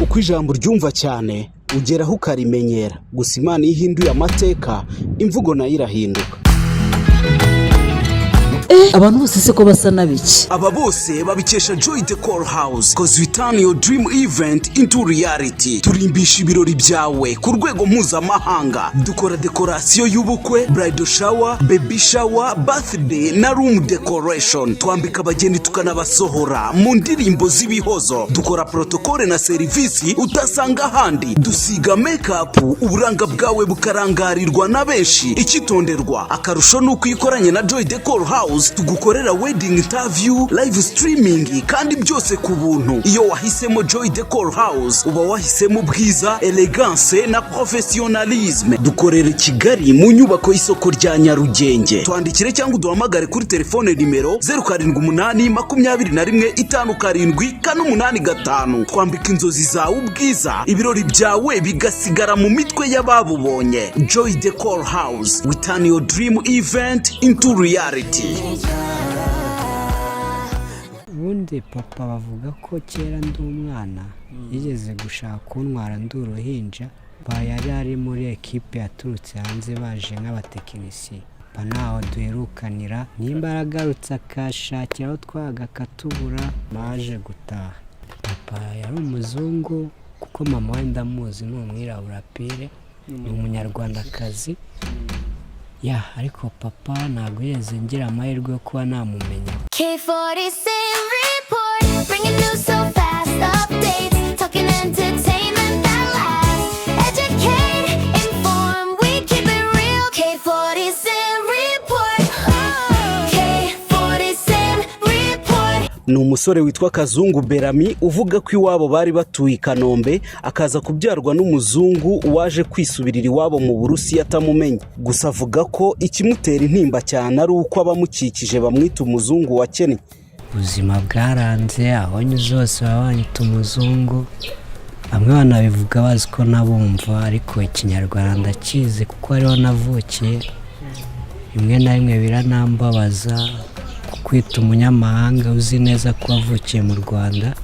Uko ijambo uryumva cyane, ugeraho ukarimenyera. Gusa Imana iyo ihinduye amateka, imvugo nayo irahinduka. Abantu bose se ko basa n'abiki? Aba bose babikesha Joy Decor House, 'cause we turn your dream event into reality. Turimbisha ibirori byawe ku rwego mpuzamahanga. Dukora dekorasiyo y'ubukwe, bridal shower, baby shower, birthday na room decoration. Twambika abageni, tukanabasohora mu ndirimbo z'ibihozo. Dukora protokole na serivisi utasanga ahandi. Dusiga makeup, uburanga bwawe bukarangarirwa na benshi. Icyitonderwa, akarusho ni uko iyo ukoranye na Joy Decor House, tugukorera wedding interview, live streaming, kandi byose ku buntu. Iyo wahisemo Joy Decor House, uba wahisemo ubwiza, elegance na professionalisme. Dukorera i Kigali mu nyubako y'isoko rya Nyarugenge. Twandikire cyangwa uduhamagare kuri telefone nimero 0782157485. Twambika inzozi zawe ubwiza, ibirori byawe bigasigara mu mitwe y'ababubonye. Joy Decor House, we turn your dream event into reality. Ubundi papa bavuga ko kera ndi umwana yigeze gushaka kuntwara ndi uruhinja. Ba yari ari muri ekipe yaturutse hanze baje nk'abatekinisiye. Papa ntaho duherukanira, nimba yaragarutse akashakira aho twaga akatubura, baje gutaha. Papa yari umuzungu, kuko mama we ndamuzi, ni umwirabura pure, ni Umunyarwandakazi ya. Ariko papa ntabwo yigeze ngira amahirwe yo kuba namumenya. K40 Report, bringing news so fast, updates, talking entertainment that lasts. Educate, inform, we keep it real. K40 Report, K40 Report. Ni umusore witwa Kazungu Berami, uvuga ko iwabo bari batuye i Kanombe, akaza kubyarwa n'umuzungu waje kwisubirira iwabo mu Burusiya atamumenye. Gusa avuga ko ikimutera intimba cyane ari uko abamukikije bamwita umuzungu wakennye. Ubuzima bwaranze, aho nyuze hose baba banyita umuzungu. Bamwe banabivuga bazi ko nabumva, ariko Ikinyarwanda ndakizi kuko ariho navukiye. Rimwe na rimwe biranambabaza kwita umunyamahanga uzi neza ko wavukiye mu Rwanda,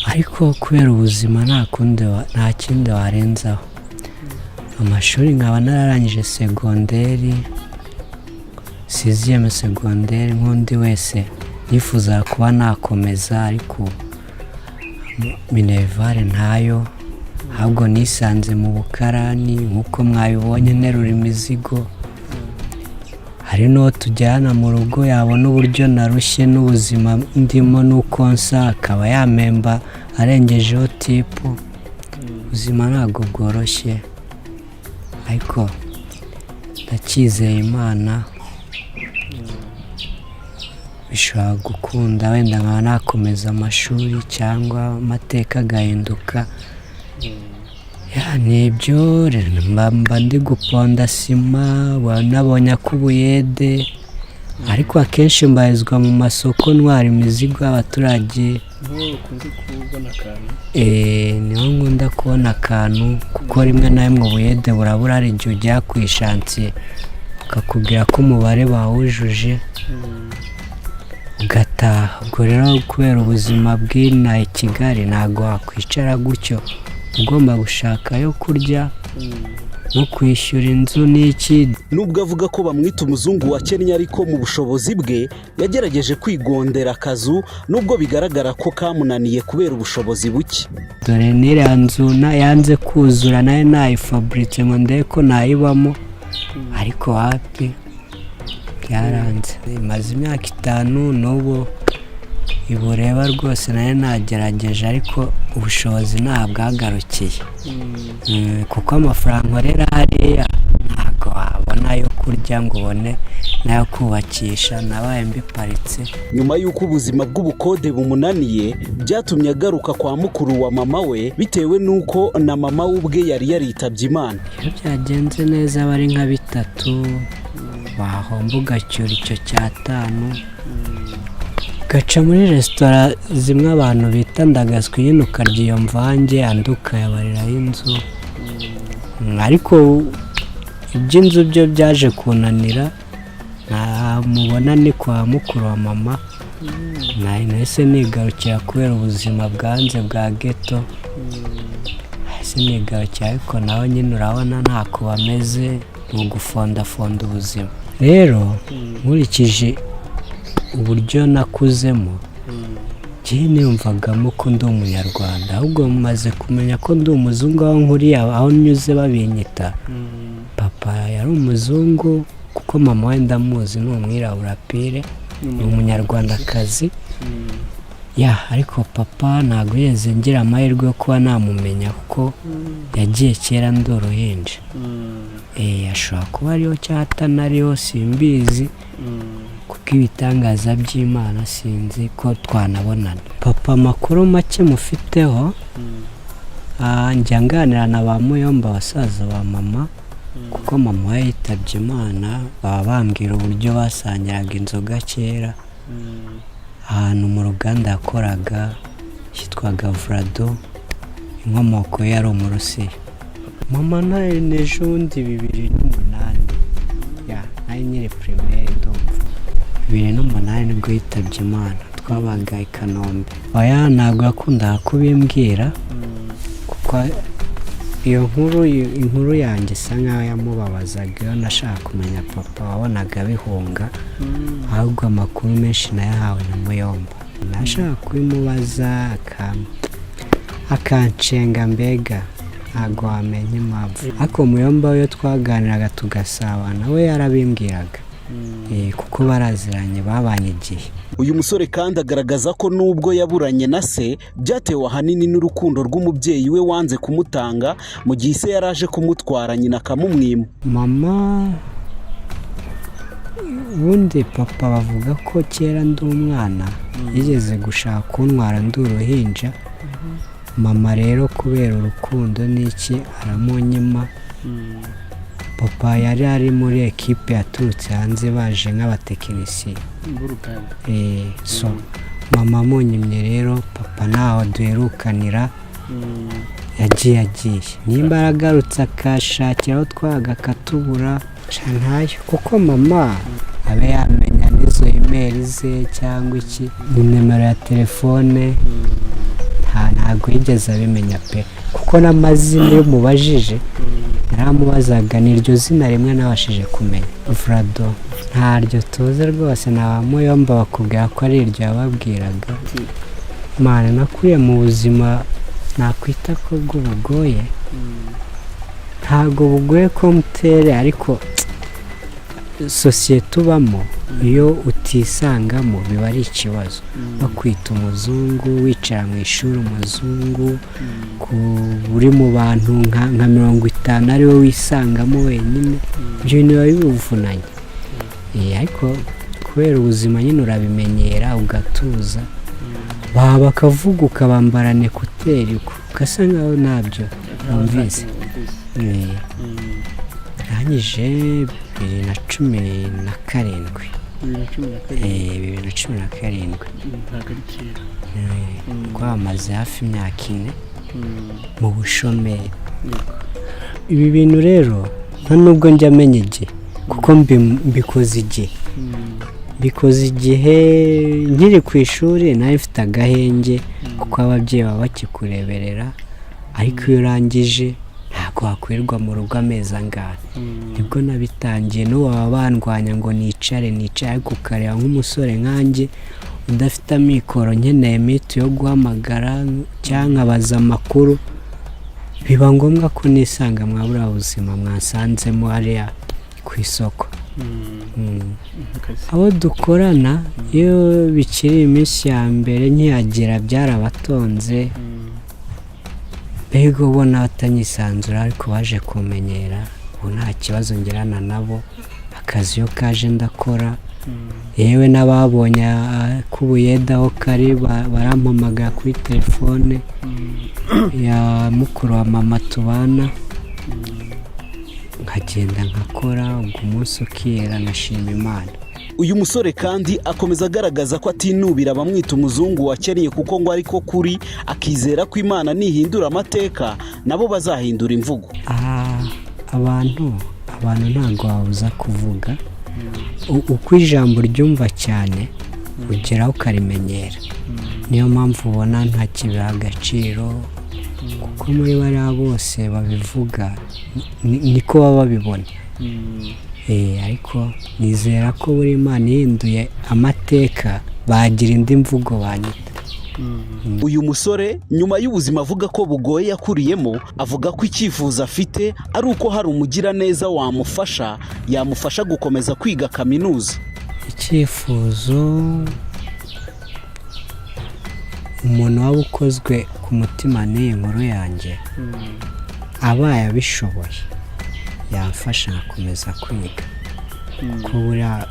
ariko kubera ubuzima nta kundi nta kindi warenzaho. Amashuri nkaba nararangije segonderi, sixième secondaire. Nk'undi wese nifuzaga kuba nakomeza, ariko minerval ntayo. Ahubwo nisanze mu bukarani nk'uko mwabibonye, nterura imizigo. Hari n'uwo tujyana mu rugo, yabona uburyo narushye n'ubuzima ndimo n'uko nsa, akaba yampemba arengejeho tip. Ubuzima ntabwo bworoshye, ariko ndacyizeye Imana, bishobora gukunda, wenda nkaba nakomeza amashuri cyangwa amateka agahinduka. Ya, ni ibyo. Mba ndi guponda sima, nabonye ak'ubuyede, ariko akenshi mbarizwa mu masoko ntwara imizigo y'abaturage. Niho ukunze kubona akantu? Niho nkunda kubona akantu, kuko rimwe na rimwe ubuyede burabura. Hari igihe ujya ku ishansiye bakakubwira ko umubare bawujuje, ugataha. Ubwo rero kubera ubuzima bw'inaha i Kigali, ntabwo wakwicara gutyo, ugomba gushaka ayo kurya no kwishyura inzu n'iki. Nubwo avuga ko bamwita umuzungu wakennye, ariko mu bushobozi bwe yagerageje kwigondera akazu, nubwo bigaragara ko kamunaniye kubera ubushobozi buke. Dore n'iriya nzu yanze kuzura, nayo nayifaburitse ngo ndebe ko nayibamo, ariko wapi, byaranze. Imaze imyaka 5 n'ubu ibureba rwose. Nayo nagerageje, ariko ubushobozi ntabwagarukiye, kuko amafaranga nkorera hariya ntabwo wabona ayo kurya ngo ubone n'ayo kubakisha. Nabaye mbiparitse. Nyuma y'uko ubuzima bw'ubukode bumunaniye, byatumye agaruka kwa mukuru wa mama we, bitewe n'uko na mama we ubwe yari yaritabye Imana. Iyo byagenze neza aba ari nka bitatu, wahomba ugacyura icyo cyatanu, ugaca muri resitora zimwe abantu bita ndagaswi nyine, ukarya iyo mvange, andi ukayabariraho inzu. Ariko iby'inzu byo byaje kunanira. Nta mubona ni kwa mukuru wa mama. Nahise nigarukira kubera ubuzima bwanze bwa ghetto. Nahise nigarukira, ariko nawe nyine urabona ntako bameze, ni ugufondafonda ubuzima. Rero nkurikije uburyo nakuzemo, njyewe niyumvagamo ko ndi Umunyarwanda, ahubwo maze kumenya ko ndi umuzungu aho nkuriye, aho nyuze babinyita. Papa yari umuzungu, kuko mama we ndamuzi, ni umwirabura pure, ni Umunyarwandakazi ya. Ariko papa ntabwo yigeze ngira amahirwe yo kuba namumenya, kuko yagiye kera ndi uruhinja. Ashobora kuba ariho cyangwa atanariho, simbizi, kuko ibitangaza by'Imana sinzi ko twanabonana. Papa amakuru make mufiteho, njya nganira na ba muyomba, basaza ba mama, kuko mama we yitabye Imana. Baba bambwira uburyo basangiraga inzoga kera ahantu mu ruganda yakoraga hitwaga Vrado, inkomoko ye yari Umurusiya. Mama nawe n'ejo bundi 2008, ya nari nkiri primaire, ndumva 2008 nibwo yitabye Imana. Twabaga i Kanombe. Oya, ntabwo yakundaga kubimbwira, kuko iyo nkuru, inkuru yanjye isa nkaho yamubabazaga. Iyo nashaka kumenya papa wabonaga bihunga, ahubwo amakuru menshi nayahawe na muyomba. Nashaka kubimubaza akanshenga, mbega ntabwo wamenya impamvu. Ariko muyomba we iyo twaganiraga tugasabana, we yarabimbwiraga, kuko baraziranye, babanye igihe. Uyu musore kandi agaragaza ko nubwo yaburanye na se, byatewe ahanini n'urukundo rw'umubyeyi we wanze kumutanga mu gihe se yari aje kumutwara, nyina akamumwima. Mama, ubundi papa bavuga ko kera ndi umwana yigeze gushaka kuntwara ndi uruhinja. Mama rero kubera urukundo n'iki aramunyima. Papa yari ari muri ekipe yaturutse hanze baje nk'abatekinisiye b'uruganda. So mama amunyimye rero, papa ntaho duherukanira. Yagiye nimba yaragarutse akashakira aho twaga akatubura, sha ntayo, kuko mama abe yamenya n'izo email ze cyangwa iki ni nimero ya telefone, ntabwo yigeze abimenya pe, kuko n'amazina iyo umubajije, naramubazaga, ni iryo zina rimwe nabashije kumenya, Vrado. Ntaryo tuzi rwose. Na ba muyomba bakubwira ko ari iryo yababwiraga. Mwana, nakuriye mu buzima nakwita ko bwo bugoye. Ntabwo bugoye ko mutere, ariko sosiyete ubamo iyo utisangamo biba ari ikibazo. Bakwita umuzungu, wicara mu ishuri umuzungu, uri mu bantu nka 50 ariwe wisangamo wenyine, ibyo bintu biba bibuvunanye. Ariko kubera ubuzima nyine urabimenyera ugatuza, baba bakavuga ukabambarana écouteurs, ugasa nkaho ntabyo wumvise. Ndangije 2017. 2017? 2017. Ntabwo ari kera. Twamaze hafi imyaka 4 mu bushomeri. Ibi bintu rero nta nubwo njya menya igihe, kuko mbikoze igihe, mbikoze igihe nkiri ku ishuri nawe mfite agahenge, kuko ababyeyi baba bakikureberera. Ariko iyo urangije ntabwo wakwirirwa mu rugo amezi angahe. Nibwo nabitangiye. N'ubu baba bandwanya ngo nicare nicare, ariko ukareba nk'umusore nkanjye udafite amikoro, nkeneye mituyu yo guhamagara cyangwa nkabaza amakuru, biba ngombwa ko nisanga mwa buriya buzima mwasanzemo hariya ku isoko. Akazi. Abo dukorana, iyo bikiri iminsi ya mbere nkihagera byarabatonze, mbega ubona batanyisanzura, ariko baje kumenyera. Ubu nta kibazo ngirana nabo. Akazi iyo kaje ndakora, yewe n'ababonye k'ubuyede aho kari barampamagara kuri telefone ya mukuru wa mama tubana, nkagenda nkakora, ubwo umunsi ukira nkashima Imana. Uyu musore kandi akomeza agaragaza ko atinubira abamwita umuzungu wakennye, kuko ngo ariko kuri, akizera ko Imana nihindura amateka nabo bazahindura imvugo. Abantu ntabwo babuza kuvuga. Uko ijambo ryumva cyane. Ugeraho ukarimenyera. Niyo mpamvu ubona ntakibiha agaciro, kuko muri bariya bose babivuga niko baba babibona. Ariko nizera ko buri Imana ihinduye amateka, bagira indi mvugo banyita. Uyu musore, nyuma y'ubuzima avuga ko bugoye yakuriyemo, avuga ko icyifuzo afite ari uko hari umugiraneza wamufasha, yamufasha gukomeza kwiga kaminuza. Icyifuzo, umuntu waba ukozwe ku mutima n'iyi nkuru yanjye, abaye abishoboye yamfasha nkakomeza kwiga, kuko buriya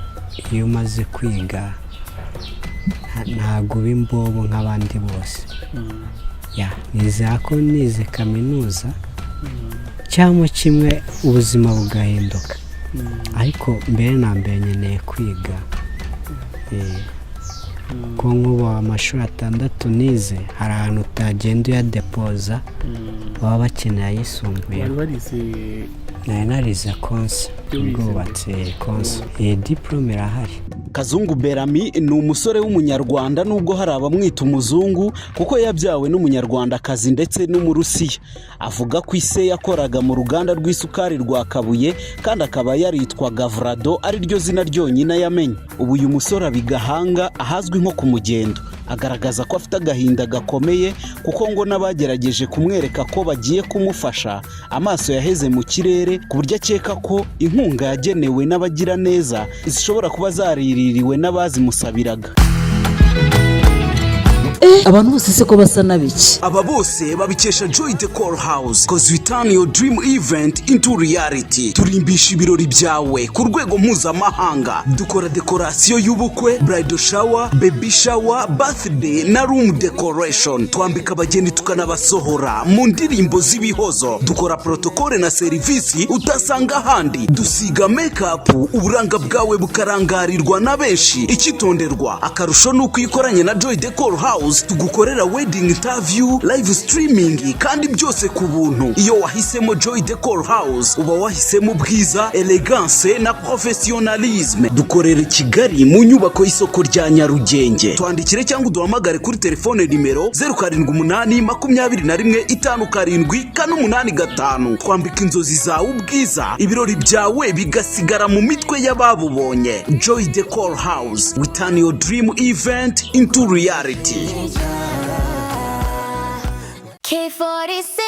iyo umaze kwiga ntabwo uba imbobo nk'abandi bose. Ya, nizera ko nize kaminuza cyangwa kimwe, ubuzima bugahinduka, ariko mbere na mbere nkeneye kwiga. Kuko nk'ubu amashuri 6 nize, hari ahantu utagenda uyadepoza, baba bakeneye ayisumbuye. Wari warize? Nari narize konsa. Ibyo wize? Ubwubatsi, konsa. Iyi diporome irahari. Kazungu Berami ni umusore w'Umunyarwanda, nubwo hari abamwita umuzungu, kuko yabyawe n'Umunyarwandakazi ndetse n'Umurusiya. Avuga ko ise yakoraga mu ruganda rw'isukari rwa Kabuye, kandi akaba yaritwaga Vrado, ari ryo zina ryonyine yamenye. Ubu uyu musore aba i Gahanga, ahazwi nko ku Mugendo. Agaragaza ko afite agahinda gakomeye, kuko ngo n'abagerageje kumwereka ko bagiye kumufasha, amaso yaheze mu kirere, ku buryo akeka ko inkunga yagenewe n'abagiraneza zishobora kuba zariririwe n'abazimusabiraga. Abantu bose se ko basa na bike? Aba bose babikesha Joy Decor House, 'cause we turn your dream event into reality. Turimbisha ibirori byawe ku rwego mpuzamahanga. Dukora dekorasiyo y'ubukwe, bridal shower, baby shower, birthday na room decoration. Twambika abageni, tukanabasohora mu ndirimbo z'ibihozo. Dukora protokole na serivisi utasanga ahandi. Dusiga makeup, uburanga bwawe bukarangarirwa na benshi. Icyitonderwa, akarusho ni uko iyo ukoranye na Joy Decor House, tugukorera wedding interview, live streaming, kandi byose ku buntu. Iyo wahisemo Joy Decor House, uba wahisemo ubwiza, elegance na professionalisme. Dukorera i Kigali mu nyubako y'isoko rya Nyarugenge. Twandikire cyangwa uduhamagare kuri telefone nimero 0782157485. Twambika inzozi zawe ubwiza, ibirori byawe bigasigara mu mitwe y'ababubonye. Joy Decor House, we turn your dream event into reality. K47.